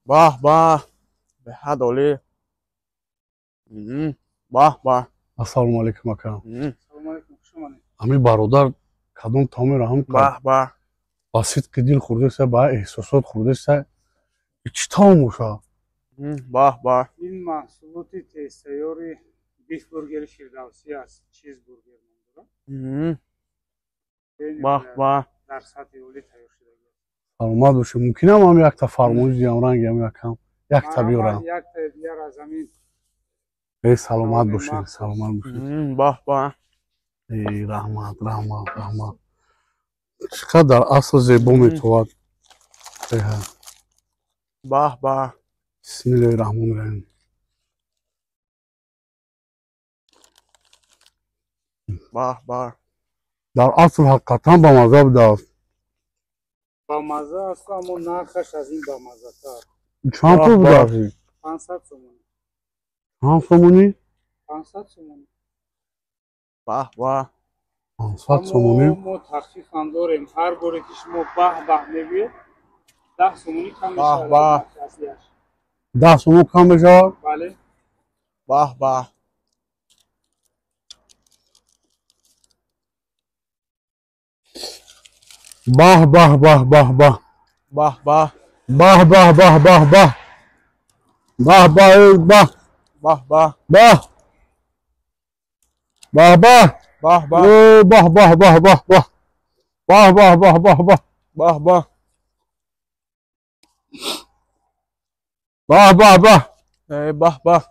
Баҳ баҳ, беҳад олӣ. Баҳ баҳ. Ассалому алайкум, ака. Ҳамин бародар кадом таомеро ҳам баҳ баҳ ба сидқи дил хӯрдеса, ба эҳсосот хӯрдеса, чӣ таом боша? Баҳ баҳ. Ин маҳсулоти тезтайёри бифбургери Фирдавсӣ аст, чизбургер ном дорад. Баҳ баҳ. Дар сатҳи олӣ тайёр шудагӣ. Саломат бошед. Мумкинам ҳам якта фармоиш диҳам, ранги ҳам якам якта биёрам? Якта дигар аз ҳамин. Э, саломат бошед, саломат бошед. Баҳ баҳ. Э, раҳмат, раҳмат, раҳмат. Чӣ қадар асл зебо метовад. Баҳ баҳ. Бисмиллоҳи раҳмони раҳим. Баҳ баҳ. Дар асл ҳақиқатан бамазза будааст. Бамазза аст, аммо нархаш аз ин бамаззатар. Чанд пул будааст? 500 сомонӣ. Чанд сомонӣ? 500 сомонӣ. Баҳ баҳ. 500 сомонӣ. Мо тахфифам дорем. Ҳар боре ки шумо баҳ баҳ мегӯед, 10 сомонӣ кам мешавад. 10 сомон кам мешавад? Бале. Баҳ баҳ. Баҳ баҳ баҳ баҳ баҳ. Баҳ баҳ. Баҳ баҳ баҳ баҳ баҳ. Баҳ баҳ баҳ. Баҳ баҳ. Баҳ. Баҳ баҳ. Баҳ баҳ. Баҳ баҳ баҳ баҳ баҳ. Баҳ баҳ баҳ баҳ баҳ. Баҳ баҳ. Баҳ баҳ баҳ. Баҳ баҳ.